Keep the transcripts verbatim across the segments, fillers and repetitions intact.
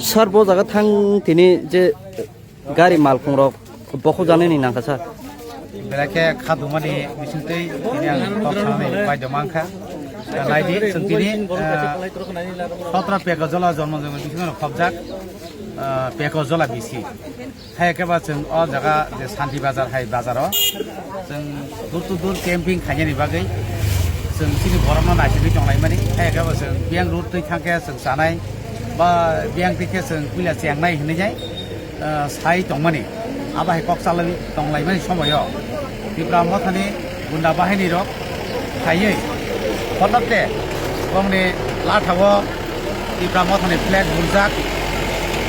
Sir, bo jaga thang tini je gari malkhung rok bokhok janani nangkha sir. Belai khe kha dumani bisingtwi tini ang kok sanani baidoma wngkha. Naidi, chwng tini, ah, sotro Peko Jola Jonmo Jonmo bisingo khobjak, ah, Peko Jola bisi. Hai khe ba chwng o jaga je Santi Bazar hai bazaro chwng door to door camping khainani bagwi chwng chini borokno naisingwi tonglaimani. Hai khe ba chwng biyang road twi thangkhe chwng chanai ba biyang twi khe chwng puila chengnai hinwi jai, ah, sai tongmani. Abo hai kok chalwi tonglaimani somoyo Tipra Mothani gunda bahinirok phaiwi hotatte bongni lathao Tipra Mothani flag buljak.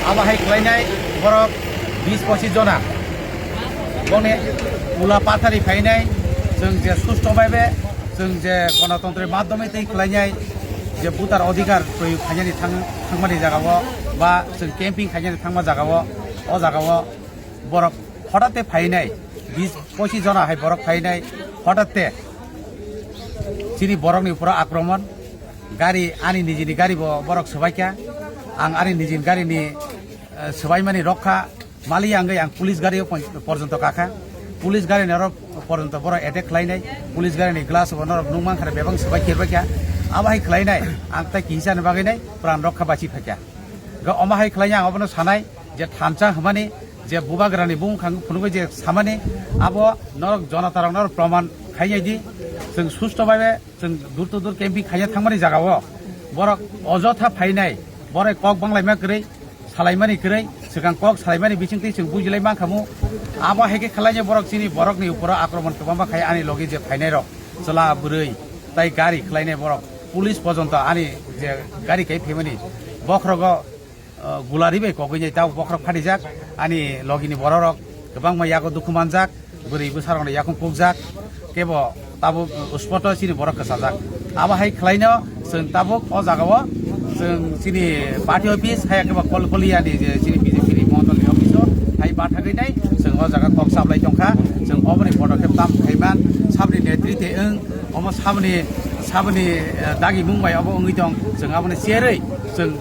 Abo hai khlainai borok bis pochis jona. Bongni ula pathari phainai, chwng je susto baibe, chwng je gonotontri madhyome tei khlainai, je voter odhikar proyog khainani thang-, thangmani jagao ba chwng camping khainani thangma jagao, o jagao borok hotatte phainai, bis pochis jona hai borok phainai, hotatte chini borokni uporo akromon, gari, ani nijini gari bo borok swbaikha, ang ani nijini garini, eh, swbaimani rokha, maliya wngwi ang police gario pon-, porjonto kakha, police garini oro porjonto borok attack khlainai, police garini glass bo norok nukmankha bebak swbai khirbaikha, abo hai khlainai, ang tai kisa ni bagwi nai pran rokha bachi phaikha. Ga omo hai khlai ang obono sanai je thansa hwnmani je bubagrani bumung phunugwi je samani abo norok jonatarok norok proman khainai di. Chwng susto baibe chwng door to door camping khaina thangmani jagao borok ojotha phainai, borok kok banglaima kwrwi, salaimani kwrwi, swkang kok salaimani bisingtwi chwng bujilai mankhamu. Abo hai khe khlainai borok chini borokni uporo akromon kwbangma khai ani logi je phainairok chwla bwrwi tai gari khlainai borok police pojonto ani je gari kai phaimani bokhrogo uh, gulari bai kogwi nai tabuk bokhorok phatijak. Ani logini bororok kwbangma yago dukhu manjak, bwrwi bwsarokno yakung kukjak, kebo tabuk uspoto chini borok kwchajak. Abo hai khlaino chwng tabuk o jagao chwng chini party office hai kebo Kolkoliani je chini B J P ni mondolni office o hai bathagwi nai chwng o jaga kok chaplai tongkha. Chwng oboni podokep tam khaiman sabni netrite wng omo sabni sabni, eh, dagi mung bai obo wngwi tong chwng aboni cherwi chwng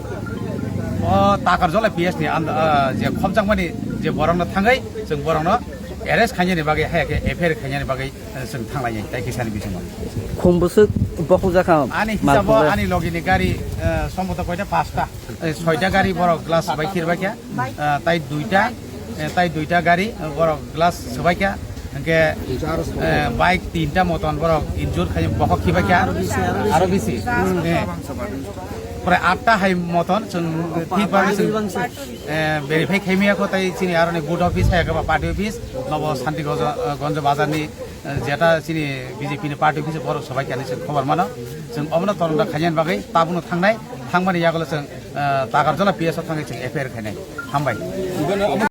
O Takarjola P S ni and, ah, je khopjakmani je borokno thangwi chwng borokno arrest khainani bagwi, haya khe F I R khainani bagwi, eh, chwng thanglainai tai kisani bisingo. Khum bwswk bokhokjakha. Ani mal hisabo khum ani logini gari, eh, somboto koita pasta, eh, soita gari borok glass bai khirbaikha, ah, tai duita, eh, tai duita gari, eh, borok glass swbaikha. Hingke, eh, bike tinta moton borok injure khai bokhok khibaikha. Aro bisi. Eh. Prai atta hai moton chwng thik bangwi chwng, eh, verify khaimaya kho tai chini aroni good office hai khe ba party office nobo Santi Gonjo, eh, Gonjo bazar ni, eh, jeta chini B J P ni party office borok swbaikha hinwi chwng khobor mano. Chwng obono tolongda khainani bagwi tabukno thangnai, thangmani yagulo chwng, eh, Takarjola P S o thangwi chwng F I R khainai. Hambai.